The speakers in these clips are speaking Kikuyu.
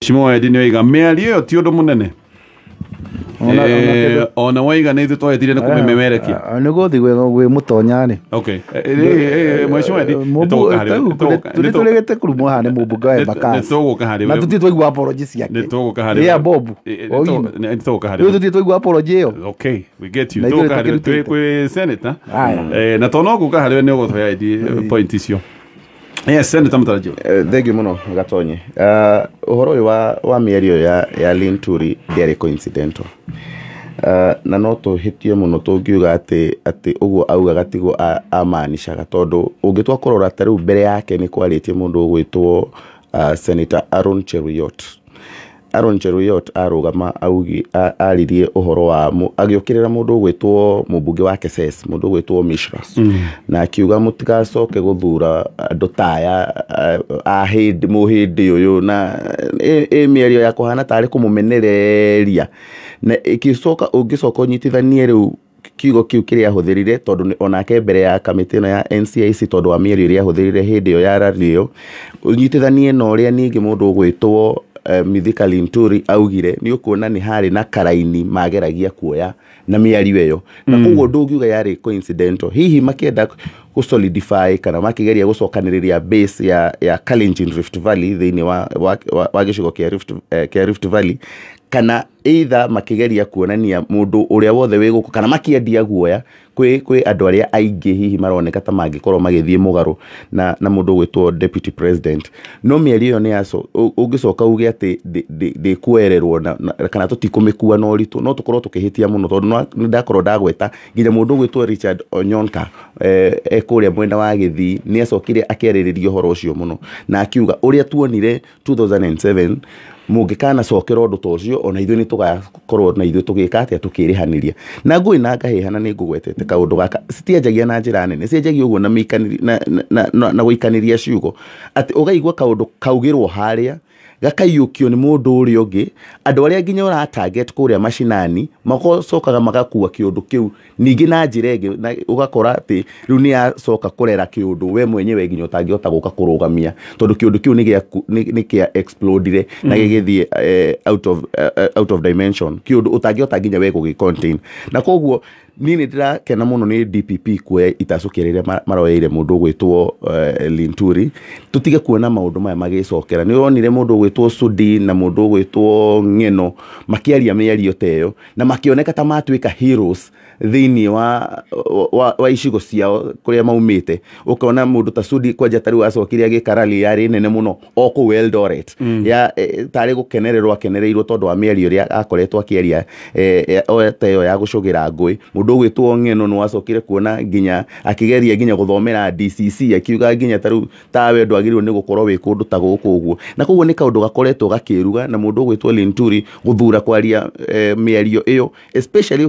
Mheshimiwa Edi nĩ oiga mĩario ĩyo ti ũndũ mũnene. Ona waiga nĩ ithuĩ twahĩtire nĩ kũmĩmemerekia. Nĩ gũthiĩ gwĩ mũtonya rĩ. Okay. Mheshimiwa Edi, nĩ tũgũka harĩ we. Tũrĩgĩte kũrumwo haha nĩ mũmbunge wa Embakasi. Nĩ tũgũka harĩ we. Na tũtirĩ twaigua apology ciake. Nĩ tũgũka harĩ we. Ya Bob. Nĩ tũgũka harĩ we. Rĩu tũtirĩ twaigua apology ĩyo. Okay, we get you. Tũgũka harĩ we kwĩ senator. Na tondũ no gũka harĩ we nĩ ũgũtũhe Edi point icio. Yes, Senator Mutarajiwa. Thank you muno Gatonye. Ũhoro ũyũ wa mĩario ya Linturi ndĩarĩ coincidental. Na no tũhĩtie mũno tũngiuga atĩ ũguo augaga tiguo amaanishaga, tondũ ũngĩtua kũrora ta rĩu mbere yake nĩ kwarĩtie mũndũ ũgwĩtwo Senator Aaron Cheruiyot. Aaron Cheruiyot arũgama aririe ũhoro wa agĩũkĩrĩra mũndũ ũgwĩtwo mũmbunge wa Keses, mũndũ ũgwĩtwo Mishras, na akiuga mũtigacoke gũthura andũ ta aya a hĩndĩ mũhĩndĩ ũyũ, na ĩ mĩario ya kũhana tarĩ kũmũmenereria. Na ĩgĩcoka ũngĩcoka ũnyitithanie rĩu kiugo kĩu kĩrĩa ahũthĩrire, tondũ onake mbere ya kamĩtĩ ĩno ya NCIC, tondũ wa mĩario ĩrĩa ahũthĩrire hĩndĩ ĩyo ya rally ĩyo, ũnyitithanie na ũrĩa ningĩ mũndũ ũgwĩtwo Mithika Linturi augire, nĩ ũkuona nĩ harĩ na karaini mageragia kuoya na mĩario ĩyo, na koguo ndũngiuga yarĩ coincidental. Hihi makĩenda gũ solidify kana makĩgeria gũcokanĩrĩria base ya Kalenjin Rift Valley thĩinĩ wa gĩcigo kĩa Rift Valley, kana either makĩgeria kuonania mũndũ ũrĩa wothe wĩ gũkũ, kana makĩendia guoya kwĩ andũ arĩa aingĩ hihi maroneka ta mangĩkorwo magĩthiĩ mũgarũ na mũndũ ũgwĩtwo deputy president. No mĩario ĩyo nĩ yaco ũngĩcoka uge atĩ ndĩkuoererwo kana tũtikũmĩkua na ũritũ, no tũkorwo tũkĩhĩtia mũno, tondũ nĩ ndakorwo ndagweta nginya mũndũ ũgwĩtwo Richard Onyonka e kũrĩa mwena wa Gĩthii nĩ acokire akĩarĩrĩria ũhoro ũcio mũno, na akiuga ũrĩa tuonire 2007 mũngĩkanacokera ũndũ ta ũcio ona ithuĩ nĩ tũgakorwo na ithuĩ tũgĩka atĩa, tũkĩrĩhanĩria. Na ngũĩ na ngahĩhana nĩ ngũgwetete kaũndũ gaka, citianjagia na njĩra nene, cianjagia ũguo na gũikanĩria ciugo, atĩ ũgaigua kaũndũ kaugĩrwo harĩa gakaiyũkio nĩ mũndũ ũrĩa ũngĩ, andũ arĩa nginya ũra target kũrĩa macinani macokaga magakua kĩũndũ kĩu ningĩ na njĩra ĩngĩ, na ũgakora atĩ rĩu nĩ yacoka kũrera kĩũndũ we mwenyewe nginya ũtangĩhota gũka kũrũgamia, tondũ kĩũndũ kĩu nĩ kĩa explodire na gĩgĩthiĩ out of dimension, kĩũndũ ũtangĩhota nginya we gũgĩ contain. Na koguo niĩ nĩ ndĩrakena mũno nĩ DPP kuoya itacũkia rĩrĩa maroeire mũndũ ũgwĩtwo Linturi, tũtige kuona maũndũ maya magĩcokera. Nĩ ũronire mũndũ ũgwĩtwo Sudi na mũndũ ũgwĩtwo Ng'eno makĩaria mĩario ta ĩyo, na makĩoneka ta matuĩka heroes thĩinĩ wa icigo ciao kũrĩa maumĩte. Ũkona mũndũ ta Sudi kwanja ta rĩu acokire agĩka rally yarĩ nene mũno o kũu Eldoret, ya tarĩ gũkenererwo akenereirwo tondũ wa mĩario ĩrĩa akoretwo akĩaria ta ĩyo ya gũcũgĩra ngũĩ. Mũndũ ũgwĩtwo Ng'eno nĩ wacokire kuona nginya akĩgeria nginya gũthomera DCC, akiuga nginya ta rĩu tawe ndwagĩrĩirwo nĩ gũkorwo wĩ kũndũ ta gũkũ ũguo. Na koguo nĩ kaũndũ gakoretwo gakĩruga, na mũndũ ũgwĩtwo Linturi gũthura kwaria mĩario ĩyo, especially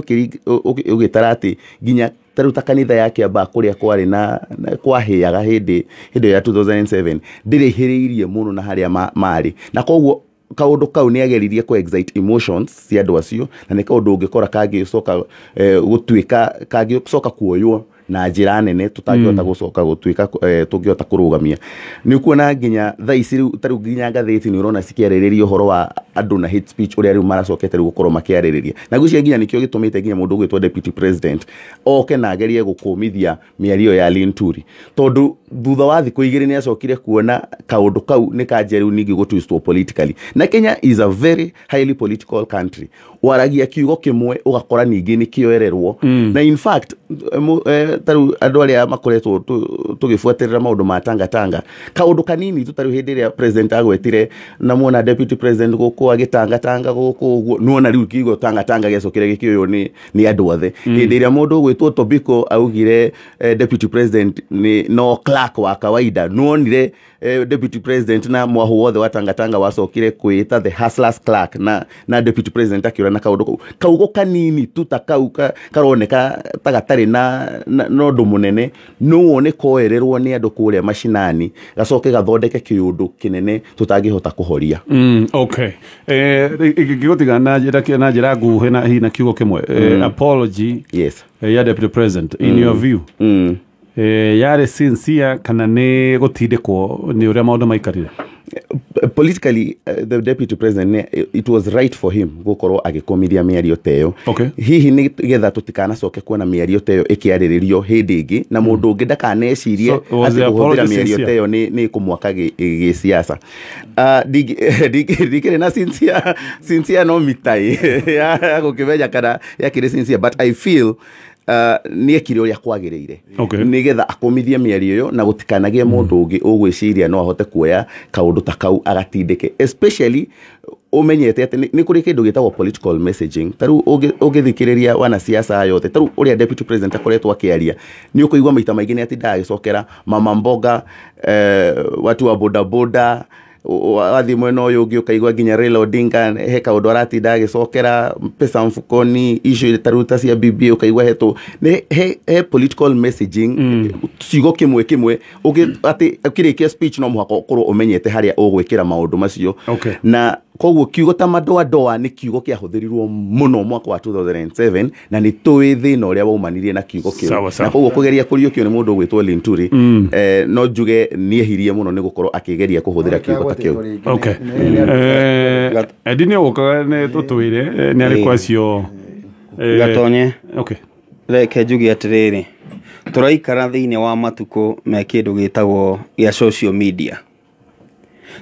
ũgĩtara atĩ nginya ta rĩu ta kanitha ya Kiambaa kũrĩa kwarĩ na kwahĩaga hĩndĩ ya 2007 ndĩrĩhĩrĩirie mũno na harĩa marĩ, na koguo kaũndũ kau nĩ ageririe kũ excite emotions cia andũ acio, na nĩ kaũndũ ũngĩkora kangĩcoka gũtuĩka kangĩcoka kuoywo na njĩra nene tũtangĩhota gũcoka gũtuĩka tũngĩhota kũrũgamia. Nĩ ũkuona nginya thaa ici rĩu ta rĩu nginya ngathĩti nĩ ũrona cikĩarĩrĩria ũhoro wa andũ na hate speech ũrĩa rĩu maracokete rĩu gũkorwo makĩarĩrĩria, na ngwĩciria nginya nĩkĩo gĩtũmĩte nginya mũndũ ũgwĩtwo deputy president oke na agerie gũkũmithia mĩario ya Linturi, tondũ thutha wa thikũ igĩrĩ nĩ acokire kuona kaũndũ kau nĩ kanjia rĩu ningĩ gũtwistwo politically. Na Kenya is a very highly political country, waragia kiugo kĩmwe ũgakora ningĩ nĩ kĩoererwo. Na in fact ta rĩu andũ arĩa makoretwo tũgĩbuatĩrĩra maũndũ ma Tanga Tanga, kaũndũ kanini tu ta rĩu hĩndĩ ĩrĩa president agwetire na muona deputy president gũkũ agĩtangatanga gũkũ ũguo, nĩwona rĩu kiugo Tanga Tanga gĩacokire gĩkĩoywo nĩ andũ othe. Hĩndĩ ĩrĩa mũndũ ũgwĩtwo Tobiko augire deputy president nĩ no clerk wa kawaida, nĩwonire deputy president na mwahu wothe wa Tanga Tanga wacokire kwĩta the hustlers clerk, na deputy president akĩũra na kaũndũ kau kaugo kanini tu ta kau karoneka ta gatarĩ na ũndũ mũnene, no wone koererwo nĩ andũ kũrĩa macinani gacoke gathondeke kĩũndũ kĩnene tũtangĩhota kũhoria. Okay, ngĩgũtiga na njĩra nguhĩ na hihi na kiugo kĩmwe, apology yes ya deputy president in your view yarĩ sincere kana nĩ gũtindĩkwo nĩ ũrĩa maũndũ maikarire? Politically, the deputy president, it was right for him gukorwo agikomithia mĩario ta ĩyo. Hihi nĩ getha tũtikanacoke kuona mĩario ta ĩyo ĩkĩarĩrĩrio hĩndĩ ĩngĩ, na mũndũ ũngĩ ndakanecirie atĩ kũhũthĩra mĩario ta ĩyo nĩ kũmwaka gĩsiasa. Ndikĩrĩ na sincere no mitai ya gũkĩmenya kana yakĩrĩ sincere, but I feel nĩ ekire ũrĩa kwagĩrĩire nĩgetha akũmithie mĩario ĩyo na gũtikanagie mũndũ ũngĩ ũgwĩciria no ahote kuoya kaũndũ ta kau agatindĩke, especially ũmenyete atĩ nĩ kũrĩ kĩndũ gĩtagwo political messaging. Ta rĩu ũngĩthikĩrĩria wanasiasa aya othe, ta rĩu ũrĩa deputy president akoretwo akĩaria, nĩ ũkũigua maita maingĩ nĩ atindaga agĩcokera mama mboga, watu wa bodaboda. Wathiĩ mwena ũyũ ũngĩ ũkaigua nginya Raila Odinga he kaũndũ aratinda agĩcokera, pesa mfukoni, issue ta rĩu ta cia BBI, ũkaigua hetũ nĩ he political messaging, ciugo kĩmwe kĩmwe atĩ ũkĩrĩkia speech no mũhaka ũkorwo ũmenyete harĩa ũgwĩkĩra maũndũ macio. Na koguo kiugo ta madoadoa nĩ kiugo kĩahũthĩrirwo mũno mwaka wa 2007, na nĩ tũĩ thĩna ũrĩa waumanirie na kiugo kĩu. Na koguo kũgeria kũriũkio nĩ mũndũ ũgwĩtwo Linturi, no njuge nĩehirie mũno nĩ gũkorwo akĩgeria kũhũthĩra kiugo ta kĩu. Okay. Eddie nĩ ũgũkaga nĩ tũtwĩre nĩ arĩkũ acio. Gatonye. Okay. Reke njuge atĩrĩrĩ, tũraikara thĩinĩ wa matukũ me kĩndũ gĩtagwo gĩa social media,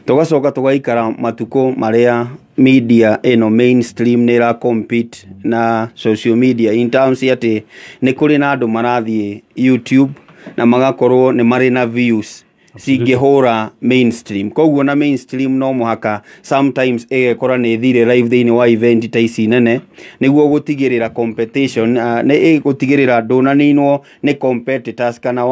tũgacoka tũgaikara matukũ marĩa media ĩno mainstream nĩ ĩra compete na social media in terms atĩ nĩ kũrĩ na andũ marathiĩ YouTube na magakorwo nĩ marĩ na views cingĩhũra mainstream. Koguo na mainstream no mũhaka sometimes ĩgekora nĩ ĩthire live thĩinĩ wa event ta ici nene, nĩguo gũtigĩrĩra competition, nĩ gũtigĩrĩra ndũnaninwo nĩ competitors kana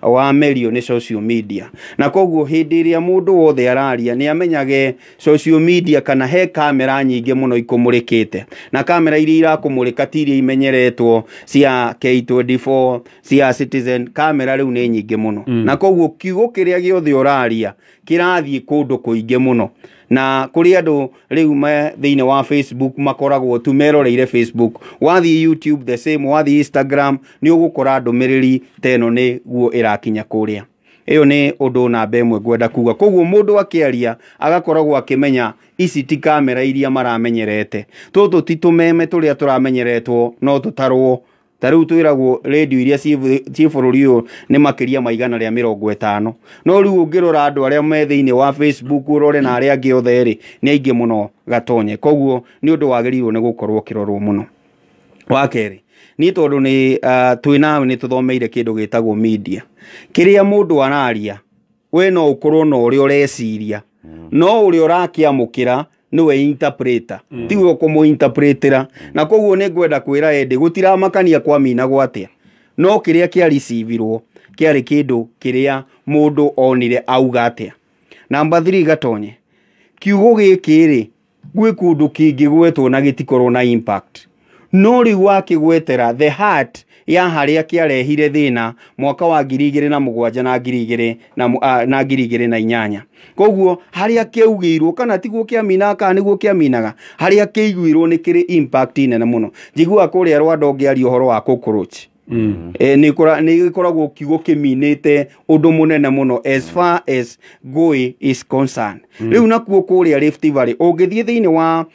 wa merio nĩ social media. Na koguo hĩndĩ ĩrĩa mũndũ wothe araria nĩ amenyage social media kana he kamera nyingĩ mũno ikũmũrĩkĩte, na kamera iria irakũmũrĩka ti iria imenyeretwo cia K24, cia Citizen. Kamera rĩu nĩ nyingĩ mũno, na koguo kiugo kĩrĩa gĩothe ũraria kĩrathiĩ kũndũ kũingĩ mũno, na kũrĩ andũ rĩu me thĩinĩ wa Facebook makoragwo tu meroreire Facebook. Wathiĩ YouTube the same, wathiĩ Instagram nĩ ũgũkora ndũmĩrĩri ta ĩno nĩguo ĩrakinya kũrĩa. Ĩyo nĩ ũndũ namba ĩmwe ngwenda kuga. Koguo mũndũ akĩaria agakoragwo akĩmenya ici ti kamera iria maramenyerete, tũtũ ti tũmeme tũrĩa tũramenyeretwo no tũtarwo. Ta rĩu twĩragwo radio iria ciĩ bũrũri ũyũ nĩ makĩria ma 150, no rĩu ũngĩrora andũ arĩa me thĩinĩ wa Facebook ũrore na arĩa angĩ othe rĩ, nĩ aingĩ mũno, Gatonye. Koguo nĩ ũndũ wagĩrĩirwo nĩ gũkorwo ũkĩrorwo mũno. Wa kerĩ, niĩ tondũ nĩ twĩ nawe nĩ tũthomeire kĩndũ gĩtagwo media, kĩrĩa mũndũ araria we no ũkorwo na ũrĩa ũreciria, no ũrĩa ũrakĩamũkĩra nĩwe interpreter, tiwe ũkũmũ-interpretera. Na koguo nĩ ngwenda kwĩra Eddie gũtiramakania kwaminagwo atĩa, no kĩrĩa kĩaricivirwo kĩarĩ kĩndũ kĩrĩa mũndũ onire auga atĩa. Namba 3, Gatonye, kiugo gĩkĩ rĩ, gwĩ kũndũ kĩngĩgwetwo na gĩtikorwo na impact, no rĩu wakĩgwetera the heart ya harĩa kĩarehire thĩna mwaka wa 2007 na 2008. Koguo harĩa kĩaugĩirwo kana tiguo kĩaminaga kana nĩguo kĩaminaga, harĩa kĩaiguirwo nĩ kĩrĩ impact nene mũno. Njiguaga kũrĩa Rwanda ũngĩaria ũhoro wa cockroach, nĩ gĩkoragwo kiugo kĩminĩte ũndũ mũnene mũno as far as ngũĩ is concerned. Rĩu nakuo kũrĩa Rift Valley ũngĩthiĩ thĩinĩ wa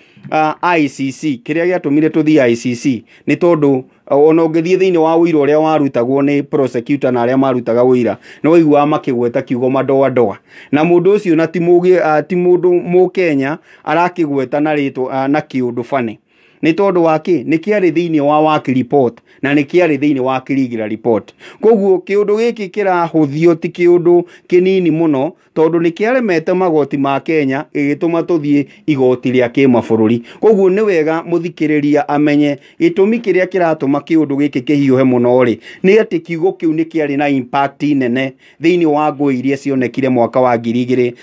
ICC, kĩrĩa gĩatũmire tũthiĩ ICC nĩ tondũ ona ũngĩthiĩ thĩinĩ wa ũira ũrĩa warutagwo nĩ prosecutor na arĩa marutaga ũira, nĩ waiguaga makĩgweta kiugo madoadoa, na mũndũ ũcio na ti mũndũ mũkenya arakĩgweta na rĩtwa na kĩũndũ bani, nĩ tondũ wa kĩ nĩ kĩarĩ thĩinĩ wa Waki report na nĩ kĩarĩ thĩinĩ wa Kirigira report. Koguo kĩũndũ gĩkĩ kĩrahũthio ti kĩũndũ kĩnini mũno, tondũ nĩ kĩaremete magoti ma Kenya gĩgĩtũma tũthiĩ igoti rĩa kĩmabũrũri. Koguo nĩ wega mũthikĩrĩria amenye gĩtũmi kĩrĩa kĩratũma kĩũndũ gĩkĩ kĩhiũhe mũno rĩ, nĩ atĩ kiugo kĩu nĩ kĩarĩ na impact nene thĩinĩ wa ngũĩ iria cionekire mwaka wa 2007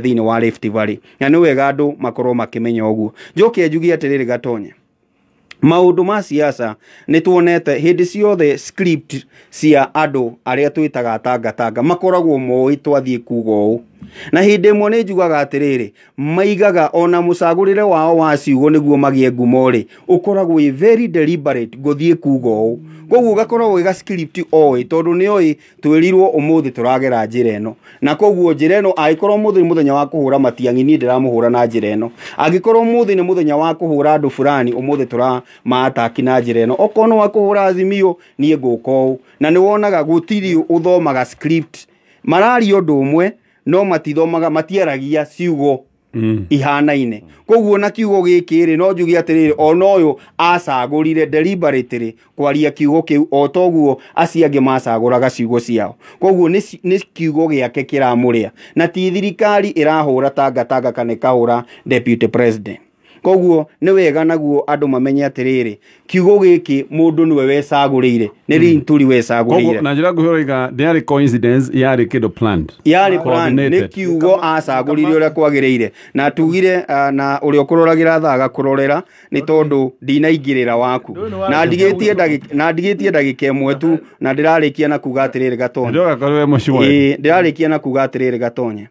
thĩinĩ wa Rift Valley, na nĩ wega andũ makorwo makĩmenya ũguo. Njoke njuge atĩrĩrĩ, Gatonye, Maũndũ ma siasa nĩ tuonete hĩndĩ ciothe script cia andũ arĩa twĩtaga tangatanga makoragwo moĩ twathiĩ kuga ũũ. Na hĩndĩ ĩmwe nĩ njugaga atĩrĩrĩ, maigaga ona mũcagũrĩre wao wa ciugo nĩguo magĩe ngumo rĩ, ũkoragwo wĩ very deliberate ngũthiĩ kuga ũũ. Koguo gakoragwo gĩ ga script oĩ, tondũ nĩ oĩ twĩrirwo ũmũthĩ tũragera njĩra ĩno, na koguo njĩra ĩno angĩkorwo ũmũthĩ nĩ mũthenya wa kũhũra Matiang'i, niĩ ndĩramũhũra na njĩra ĩno. Angĩkorwo ũmũthĩ nĩ mũthenya wa kũhũra andũ fulani, ũmũthĩ tũramaataki na njĩra ĩno. Okorwo nĩ wa kũhũra Azimio, niĩ ngũka ũũ. Na nĩ wonaga gũtirĩ ũthomaga script, mararia ũndũ ũmwe no matithomaga, matiaragia ciugo ihanaine. Koguo na kiugo gĩkĩ rĩ, no njuge atĩrĩrĩ, ona ũyũ acagũrire deliberately kwaria kiugo kĩu o toguo acio angĩ macagũraga ciugo ciao. Koguo nĩ kiugo gĩake kĩramũrĩa, na ti thirikari ĩrahũra tangatanga kana ĩkahũra deputy president. Koguo nĩ wega naguo andũ mamenye atĩrĩrĩ, kiugo gĩkĩ mũndũ nĩwe wecagũrĩire, nĩ Linturi wecagũrĩire. Koguo na njĩra nguhĩ ũroiga ndĩarĩ coincidence, yarĩ kĩndũ planned. Yarĩ plan, nĩ Coordinated. kiugo acagũrire ũrĩa kwagĩrĩire. Na tugire na ũrĩa ũkũroragĩra thaa agakũrorera, nĩ tondũ ndinaingĩrĩra waku. Na ndigĩtie ndagĩka ĩmwe tu, na ndĩrarĩkia na kuga atĩrĩrĩ Gatonye. Ndoga korwo we mũciĩ. Ĩĩ, ndĩrarĩkia na kuga atĩrĩrĩ Gatonye.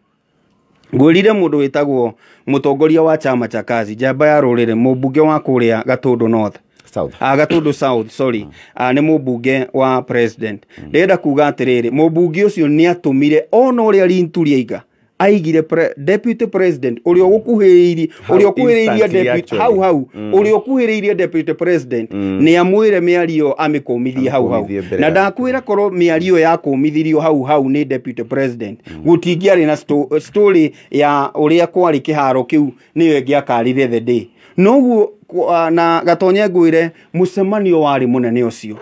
Ngwĩrire mũndũ wĩtagwo mũtongoria wa chama cha kazi, njamba ya rũrĩrĩ, mũmbunge wa kũrĩa Gatũndũ North. South. Gatũndũ South, sorry. Nĩ mũmbunge wa president. Ndĩrenda kuga atĩrĩrĩ, mũmbunge ũcio nĩ atũmire ona ũrĩa Linturi aiga, aigire deputy president ũrĩa ũgũkuhĩrĩirie, ũrĩa ũkuhĩrĩirie Instantly, deputy, actually. hau hau, ũrĩa ũkuhĩrĩirie deputy president nĩ amwĩre mĩario amĩkũmithie hau hau. Amĩkũmithie mbere Na ya- ndakwĩra korwo mĩario yakũmithirio hau hau nĩ deputy president, gũtingĩarĩ na story ya ũrĩa kwarĩ kĩharo kĩu nĩyo ĩngĩakarire the day. Noguo na Gatonye ngwĩre mũcemanio warĩ mũnene ũcio.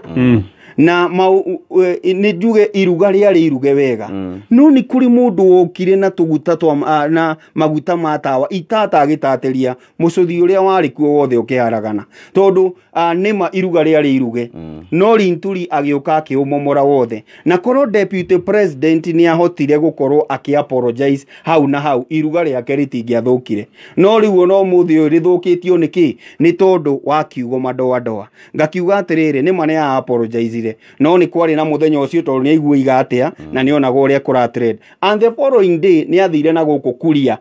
Na nĩ njuge iruga rĩarĩ iruge wega. No nĩ kũrĩ mũndũ wokire na tũguta twa, na maguta ma tawa itata agĩtatĩria mũcũthi ũrĩa warĩ kuo wothe ũkĩharagana, tondũ nĩma iruga rĩarĩ iruge. No Linturi agĩũka akĩũmomora wothe. Na korwo deputy president nĩ ahotire gũkorwo akĩ apologize hau na hau, iruga rĩake rĩtingĩathũkire. No rĩu ona ũmũthĩ ũyũ rĩthũkĩtio nĩ kĩ? Nĩ tondũ wa kiugo madoadoa. Ngakiuga atĩrĩrĩ, nĩma nĩ apologizire, no nĩ kwarĩ na mũthenya ũcio tondũ nĩ aiguiga atĩa na nĩ onaga ũrĩa kũra trend. And the following day nĩ athire na gũkũ Kuria.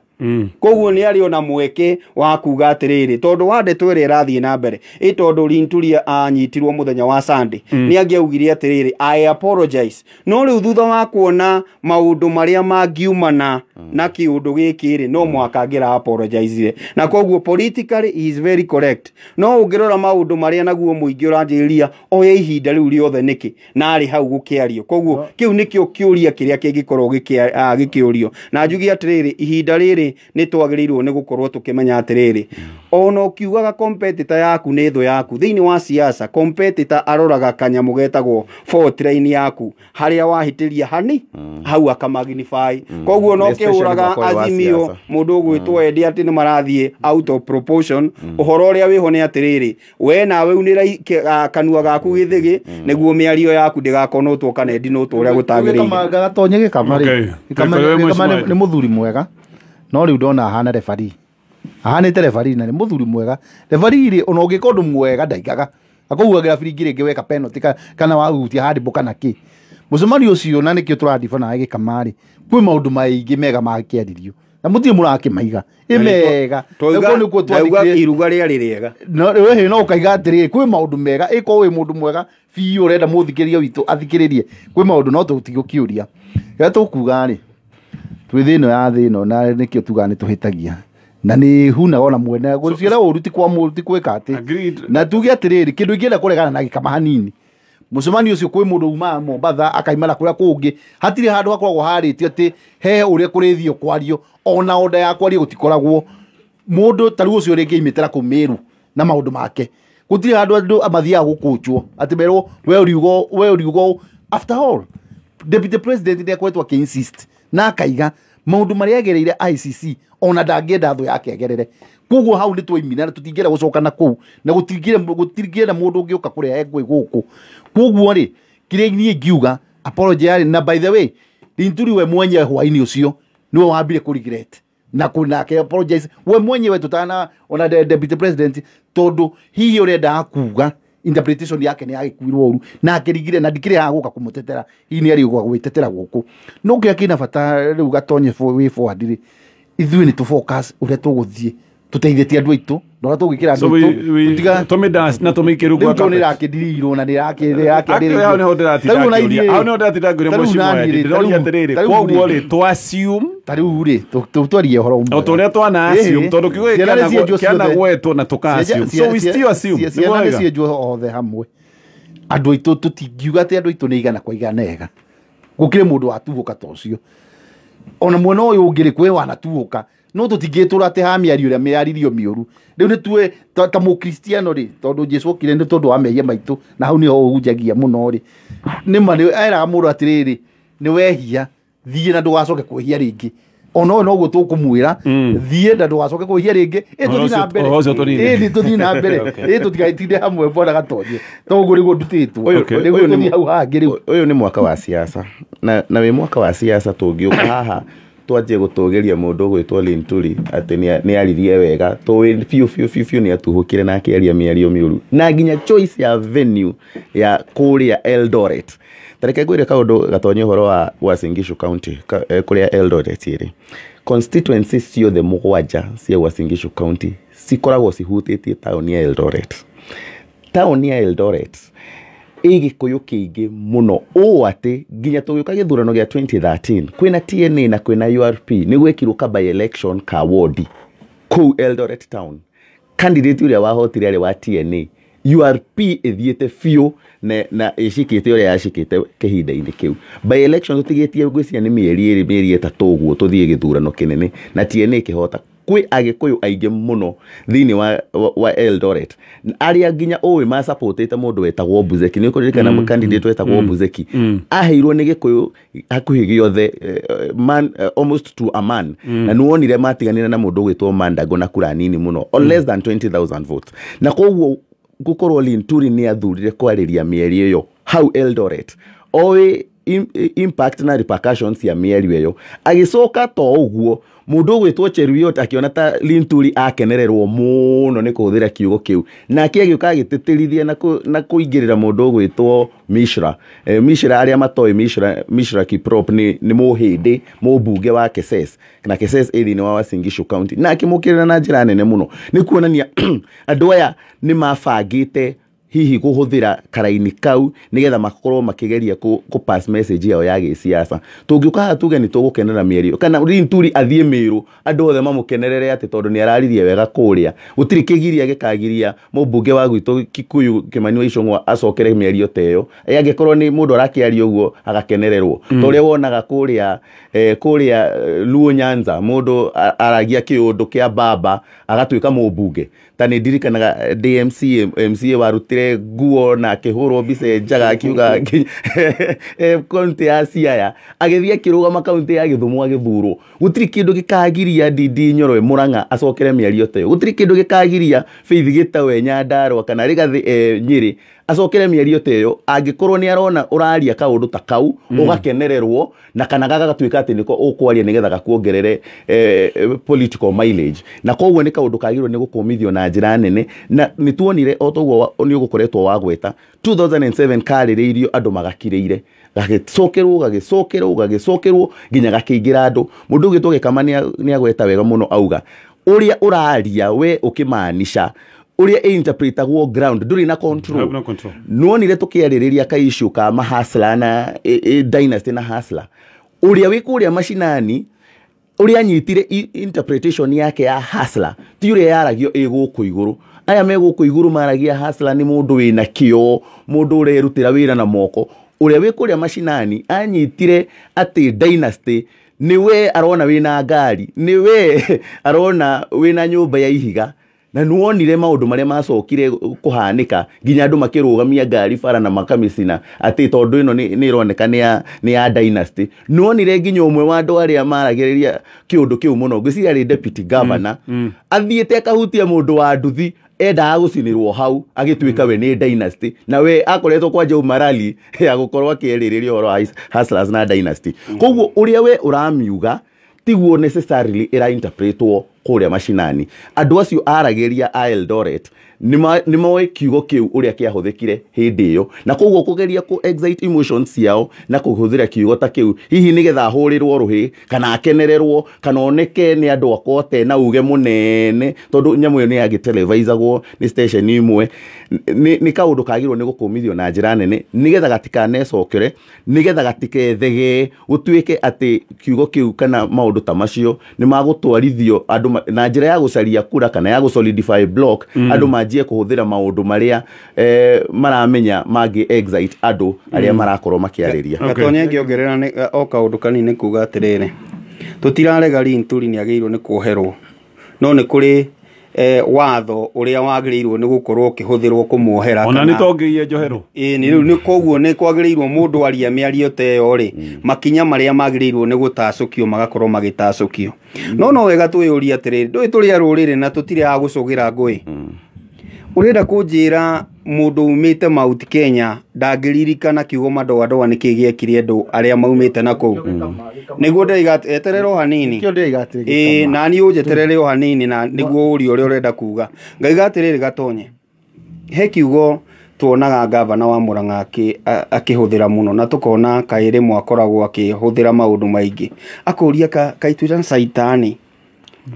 Koguo nĩ arĩ ona mweke wa kuga atĩrĩrĩ, tondũ wa ndeto ĩrĩa ĩrathiĩ na mbere, ĩ tondũ Linturi anyitirwo mũthenya wa Sunday, nĩ angĩaugire atĩrĩrĩ, I apologize. No rĩu thutha wa kuona maũndũ marĩa mangiumana na kĩũndũ gĩkĩ rĩ, no mũhaka angĩra apologizire. Na koguo politically he is very correct. No ũngĩrora maũndũ marĩa naguo mũingĩ ũranjĩrĩria oya ihinda rĩu rĩothe nĩkĩ, na arĩ hau gũkĩario. Koguo kĩu nĩkĩo kĩũria kĩrĩa kĩngĩkorwo gĩkĩũrio. Na njuge atĩrĩrĩ, ihinda rĩrĩ nĩ twagĩrĩirwo nĩ gũkorwo tũkĩmenya atĩrĩrĩ, ona ũkiugaga competitor yaku nĩ thũ yaku, thĩinĩ wa siasa competitor aroraga kanyamũ getagwo fault line yaku, harĩa wahĩtĩria hani hau akamagnify. Koguo no Especially kĩhũraga mwaka ũyũ wa Azimio siasa. mũndũ ũgwĩtwo Eddie atĩ nĩ marathiĩ out of proportion. Ũhoro ũrĩa wĩho nĩ atĩrĩrĩ, we nawe unĩra kanua gaku gĩthĩgĩ nĩguo mĩario yaku ndĩgakonũtwo kana ĩndinũtwo ũrĩa gũtagĩrĩire. Gatonye Gĩkama rĩ, Okay. Gĩkama Twĩkore Gĩkama Mheshimiwa. nĩ mũthuri mwega, no rĩu ndona ahana referee, ahanĩte referee na nĩ mũthuri mwega. Referee rĩ, ona ũngĩka ũndũ mwega ndaigaga, akũhuhagĩra biringi rĩngĩ weka penalty kana wahutia handball kana kĩ. Mũcemanio ũcio na nĩkĩo tũrandiba nawe Gĩkama rĩ, kwĩ maũndũ maingĩ mega makĩaririo na mũtirĩ mũrakĩmaiga, ĩ mega. Twauga Nĩkuo nĩkuo ndauga twandĩkire iruga rĩarĩ rĩega. no we no ũkaiga atĩrĩrĩ, kwĩ maũndũ mega, ĩkorwo wĩ mũndũ mwega biũ ũrenda mũthikĩrĩria witũ athikĩrĩrie, kwĩ maũndũ no tũtigũkĩũria. Rĩrĩa tũkuga rĩ, twĩ thĩ ĩno ya thĩ ĩno na nĩkĩo tugaga nĩ tũhĩtagia na nĩ hunaga ona mwene gũciara ũru ti kwa mũru ti gwĩka atĩ. Agreed. Na tuge atĩrĩrĩ, kĩndũ ingĩenda kũregana na Gĩkama hanini, mũcemanio ũcio kwĩ mũndũ umaga Mombatha akaima na kũrĩa kũngĩ, hatirĩ handũ hakoragwo harĩtio atĩ he ũrĩa kũrĩthio kwario, ona onda ya kwario gũtikoragwo. Mũndũ ta rĩu ũcio rĩngĩ aimĩte na kũu Meru na maũndũ make, gũtirĩ handũ andũ mathiaga gũkũnjwo atĩ merwo we ũriuga, we ũriuga ũũ. After all, deputy president nĩ akoretwo akĩ insist na akaiga maũndũ marĩa agereire ICC ona ndangĩenda thũ yake agerere. Koguo hau nĩ twaimina na tũtingĩenda gũcoka na kũu, na gũtingĩenda mũndũ ũngĩũka kũrehe ngũĩ gũkũ. Koguo rĩ, kĩrĩa niĩ ingiuga apology yarĩ, na by the way Linturi we mwenyewe hwainĩ ũcio nĩwe wambire kũ regret Na kunake apologize we mwenyewe tutana ona the deputy president tondu hihi urenda kuga interpretation yake ni agikuirwo uru na akirigire na ndikire haguka kumutetera hihi ni ari gwitetera guku no kia kina bata riu gatonye way forward ri ithuĩ ni tu focus uria tuguthie tuteithĩtie andũ aitũ na ũrĩa tũgwĩkĩra andũ aitũ tutiga tũmĩ dance na tũmĩikĩru gwa rĩu nĩ ĩrakĩndirirwo na nĩ ĩrakĩarĩrĩrio hau nĩho ndĩratinda hau nĩho ndĩratinda ngĩũria mheshimiwa ndĩroria atĩrĩrĩ kwoguo rĩ tũ assume ta rĩu rĩ tũtwarie ũhoro ũmwe o tũrĩa twana assume tondũ kiugo gĩkĩ kĩanagwetwo na tũka assume so we still assume ciana nĩ cienjwo othe hamwe andũ aitũ tũtingiuga atĩ andũ aitũ nĩ igana kwa igana ega gũkĩrĩ mũndũ watuhũka ta ũcio ona mwena ũyũ ũngĩ rĩ kwĩ wanatuhũka no tũtingĩtũra atĩ ha mĩario ĩrĩa mĩaririo mĩũru rĩu nĩtue ta mũkristiano rĩ tondũ Jesũ okire nĩ tondũ wa mehia maitũ na hau nĩho ũhunjagia mũno rĩ nĩma eraga mũndũ atĩrĩrĩ nĩ wehia thiĩ na ndũgacoke kwĩhia rĩngĩ ona ũyũ noguo tũkũmwĩra thiĩ na ndũgacoke kwĩhia rĩngĩ ĩ tũthiĩ na mbere ĩ tũthiĩ na mbere ĩ tũtigatinde hamwe bwana Gatonye toguo nĩguo ndutĩtwo nĩguo tũthiĩ hau hangĩ rĩu ũyũ nĩ mwaka wa siasa na wĩ mwaka wa siasa tũngĩũka haha twanjie gũtũgĩria mũndũ ũgwĩtwo Linturi atĩ nĩ aririe wega tũĩ biũ biũ biũ biũ nĩ atuhũkire na akĩaria mĩario mĩũru na nginya choice ya venue ya kũrĩa Eldoret. Tareke ngwĩre kaũndũ Gatonye ũhoro wa Uasin Gishu County kũrĩa Eldoret ĩrĩ constituency ciothe mũgwanja cia Uasin Gishu County cikoragwo cihutĩtie taũni ya Eldoret. Taũni ya Eldoret ĩ gĩkũyũ kĩingĩ mũno ũũ atĩ nginya tũgĩũka gĩthurano gĩa 2013 kwĩna TNA na kwĩna URP nĩ gwekirwo ka by election ka wodi kũu Eldoret town. Candidate ũrĩa wahotire arĩ wa TNA, URP ĩthiĩte biũ na ĩcikĩte ũrĩa yacikĩte kĩhinda-inĩ kĩu. By election tũtigĩtie ngwĩciria nĩ mĩeri ĩrĩ mĩeri ĩtatũ ũguo tũthiĩ gĩthurano kĩnene na TNA ĩkĩhota. Kwĩ agĩkũyũ aingĩ mũno thĩinĩ wa Eldoret arĩa nginya ũĩ macapotĩte mũndũ wetagwo Buzeki nĩ ũkũririkana candidate wetagwo Buzeki aheirwo nĩ gĩkũyũ hakuhĩ gĩothe man almost to a man na nĩwonire matiganire na mũndũ ũgwĩtwo Mandago na kura nini mũno or less than 20,000 votes na koguo gũkorwo Linturi nĩ athurire kwarĩria mĩario ĩyo hau Eldoret oĩ impact na repercussions ya mĩario ĩyo agĩcoka to ũguo mũndũ ũgwĩtwo Cheruiyot akĩona ta Linturi akenererwo mũno nĩ kũhũthĩra kiugo kĩu nake agĩũka agĩtĩtĩrithia na kũingĩrĩra mũndũ ũgwĩtwo Mishra. Mishra arĩa matoĩ Mishra Kiprop nĩ mũhĩndĩ mũmbunge wa Keses na Keses ĩ thĩinĩ wa Uasin Gishu County na akĩmũkĩrĩra na njĩra nene mũno nĩ kuonania andũ aya nĩ mabangĩte hihi kũhũthĩra karaini kau nĩgetha makorwo makĩgeria kũ pass message yao ya gĩsiasa. Tũngĩũka haha tuge nĩ tũgũkenera mĩario kana Linturi athiĩ Mĩrũ andũ othe mamũkenerere atĩ tondũ nĩ araririe wega kũrĩa gũtirĩ kĩgiria gĩkagiria mũmbunge wa gwitũ Kikuyu Kimani wa Ichung'wa acokere mĩario ta ĩyo angĩkorwo nĩ mũndũ arakĩaria ũguo agakenererwo ta ũrĩa wonaga kũrĩa kũrĩa Luo Nyanza mũndũ aragia kĩũndũ kĩa baba agatuĩka mũmbunge ta nĩ ndirikanaga DMCA MCA warutire nguo na akĩhũrwo mbica njaga akiuga kaunti ya Siaya agĩthiĩ akĩrũgama kaunti ya Gĩthumo agĩthurwo gũtirĩ kĩndũ gĩkagiria Ndindi Nyoro Murang'a acokere mĩario ta ĩyo gũtirĩ kĩndũ gĩkagiria Faith Gĩtaũ e Nyandarua kana Rigathĩ e Nyĩrĩ acokere mĩario ta ĩyo angĩkorwo nĩ arona ũraria kaũndũ ta kau ũgakenererwo na kana gagatuĩka atĩ nĩko ũkwaria nĩgetha gakuongerere political mileage na koguo nĩ kaũndũ kagĩrĩirwo nĩ gũkũmithio na njĩra nene na nĩ tuonire o toguo nĩ ũgũkoretwo wagweta 2007 karĩrĩirio andũ magakirĩire gagĩcokerwo gagĩcokerwo gagĩcokerwo nginya gakĩingĩra andũ mũndũ ũgĩtwo Gĩkama nĩ agweta wega mũno auga ũrĩa ũraria we ũkĩmaanisha ũrĩa interpretagwo ground ndũrĩ na control nĩwonire tũkĩarĩrĩria ka issue ka mahasla na dynasty na hasla ũrĩa wĩ kũrĩa macinani ũrĩa anyitire interpretation yake ya hasla ti ũrĩa yaragio ĩ gũkũ igũrũ aya me gũkũ igũrũ maragia hasla nĩ mũndũ wĩna kĩo mũndũ ũrerutĩra wĩra na moko ũrĩa wĩ kũrĩa macinani anyitire atĩ dynasty nĩwe arona wĩna ngari nĩwe arona wĩna nyũmba ya ihiga na nĩwonire maũndũ marĩa macokire kũhanĩka nginya andũ makĩrũgamia ngari bara na makamĩcina atĩ tondũ ĩno nĩ ĩroneka nĩ ya dynasty nĩwonire nginya ũmwe wa andũ arĩa maragĩrĩria kĩũndũ kĩu mũno ngwĩciria arĩ deputy governor athiĩte akahutia mũndũ wa nduthi endaga gũcinĩrwo hau agĩtuĩka we nĩ dynasty na we akoretwo kwanja umarali ya gũkorwo akĩarĩrĩria ũhoro wa hustlers na dynasty koguo ũrĩa we ũramiuga Tiguo necessarily ĩra interpretwo kũrĩa macinani. Andũ acio aragĩria a Eldoret nĩ moĩ kiugo kĩu ũrĩa kĩahũthĩkire hĩndĩ ĩyo, na koguo kũgeria kũ excite emotions ciao na kũhũthĩra kiugo ta kĩu hihi nĩgetha ahũrĩrwo rũhĩ kana akenererwo kana oneke nĩ andũ akwa te na uge mũnene, tondũ nyamũ ĩyo nĩ yagĩtelevisagwo nĩ station imwe. Nĩ kaũndũ kagĩrĩirwo nĩ gũkũmithio na njĩra nene nĩgetha gatikanecokere, nĩgetha gatikethegee gũtuĩke atĩ kiugo kĩu kana maũndũ ta macio nĩ magũtwarithio andũ na njĩra ya gũcaria kura kana ya gũsolidify block. Andũ manjie kũhũthĩra maũndũ marĩa maramenya mangĩ excite andũ arĩa marakorwo makĩarĩria. Gatonye ngĩongerera o kaũndũ kanini kuga atĩrĩrĩ, tũtirarega Linturi nĩ agĩrĩirwo nĩ kuoherwo, no nĩ kũrĩ watho ũrĩa wagĩrĩirwo nĩ gũkorwo ũkĩhũthĩrwo kũmuohera. Ona nĩ tongĩiye njoherwo. Ĩĩ nĩ rĩu nĩ koguo nĩ kwagĩrĩirwo mũndũ aria mĩario ta ĩyo rĩ, makinya marĩa magĩrĩirwo nĩ gũtacũkio magakorwo magĩtacũkio. No wega twĩyũrie atĩrĩrĩ, ndũĩ tũrĩ a rũrĩrĩ na tũtirĩ a gũcũgĩra ngũĩ. Ũrenda kũnjĩra mũndũ umĩte Mount Kenya ndangĩririkana kiugo madoadoa nĩkĩ gĩekire andũ arĩa maumĩte na kũu? Nĩguo ndĩraiga eterere o hanini. Ĩĩ na niĩ ũnjeterere o hanini na nĩguo ũrie ũrĩa ũrenda kuga. Ngaiga atĩrĩrĩ Gatonye, he kiugo tuonaga gavana wa Murang'a akĩhũthĩra mũno na tũkona kaĩ rĩmwe akoragwo akĩhũthĩra maũndũ maingĩ. Akũria kaĩ twĩta caitani,